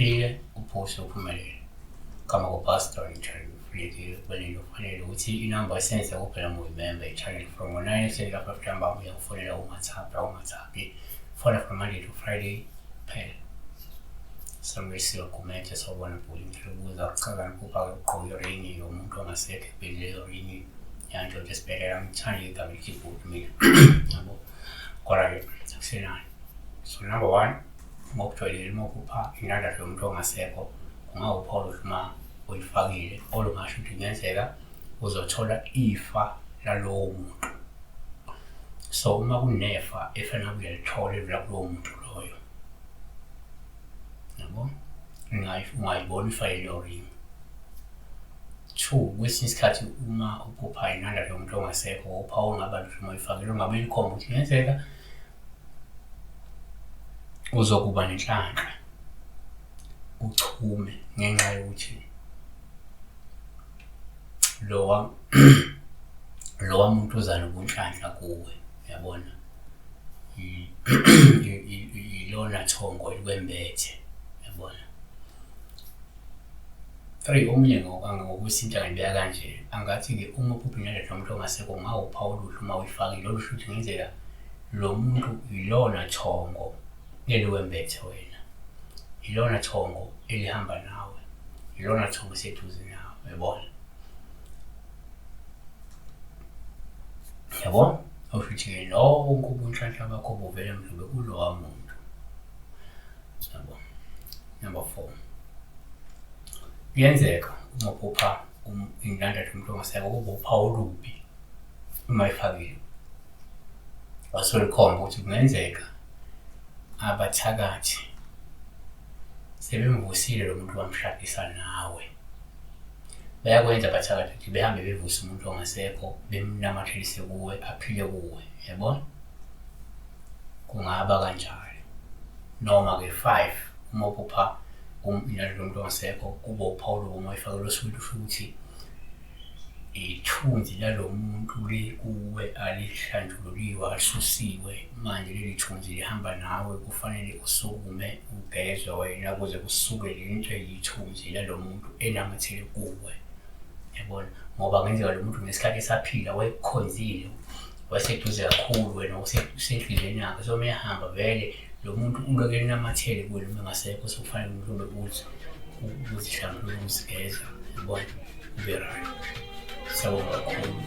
Uphile, uphuse, uphumelele. Gama ko-pastor ngijabulile kubalulekile kufanele ukuthi inamba isenze kuphela nguyimember i-channel from ngo-9 ekuseni lapha ntambama uyakufonela ungathaphi awungathaphi fona from Monday to Friday kuphela. Samukesiwe Gumede sawubona bhuti ngicela ukubuza kuchaza ngikuphupha-ke ugqoke iringi yomuntu ongasekho ekubeni leyo ringi yantshontsha esibhedlela ngithanda igama elithi bhuti mina yabo kodwa-ke akusenani. So number one, ngokujwayelekile uma uphupha indandatho yomuntu ongasekho kungawuphawu oluhle uma uyifakile olungasho ukuthi kungenzeka uzothola ifa lalowo muntu. So uma kunefa efanele uyalithola elivela kulowo muntu loyo, yabo, ungayibona ifayela leyo ring. Two, kwesinye isikhathi uma uphupha indandatho yomuntu ongasekho uphawu olungaba luhle uma uyifakile olungabe lukhomba ukuthi kungenzeka uzokuba nenhlanhla uchume ngenxa yokuthi lowa lowa muntu uza nobunhlanhla kuwe, uyabona? Ilona thongo elikwembethe, uyabona? Three, omunye ngokwesintu angibeka kanje, angathi-ke uma uphupha indandatho yomuntu ongasekho kungawuphawu oluhle uma uyifakile, oluhle ukuthi kungenzeka lo muntu ilona thongo eliwembethe wena, ilona thongo elihamba nawe, ilona thongo eseduze nawe, uyabona? Yabo? Okusho ukuthi-ke lonke ubunhlanhla bakho buvele mhlawumbe kulowa muntu. Yabo? Number four. Kuyenzeka uma uphupha indandatho yomuntu ongasekho kube uphawu olubi uma ifakile. Wase likhomba ukuthi kungenzeka abathakathi sebemvusile lo muntu bamshadisa nawe. Bayakwenza abathakathi ukuthi behambe bevuse umuntu ongasekho bemnamathelise kuwe aphile kuwe, yabona? Kungaba kanjalo. Noma-ke five, uma uphupha inalo lomuntu ongasekho kuba uphawu lobo uma uyifake losuke lusho ukuthi ithunzi lalo muntu likuwe alihlanjululiwe, alisusiwe. Manje leli thunzi lihamba nawe, kufanele usukume ugezwe wena ukuze kusuke le nto eyithunzi lalo muntu enamathele kuwe, yabona? Ngoba kungenzeka lo muntu ngesikhathi esaphila wayekukhonzile, wayeseduze kakhulu wena usenhliziyweni yakhe. So uma ehamba vele lo muntu uloke enamathele kuwe noma engasekho, sekufanele mhlawumbe uthi uzihlambulule uzigeza, yabona? Ube right. Siyabonga kakhulu.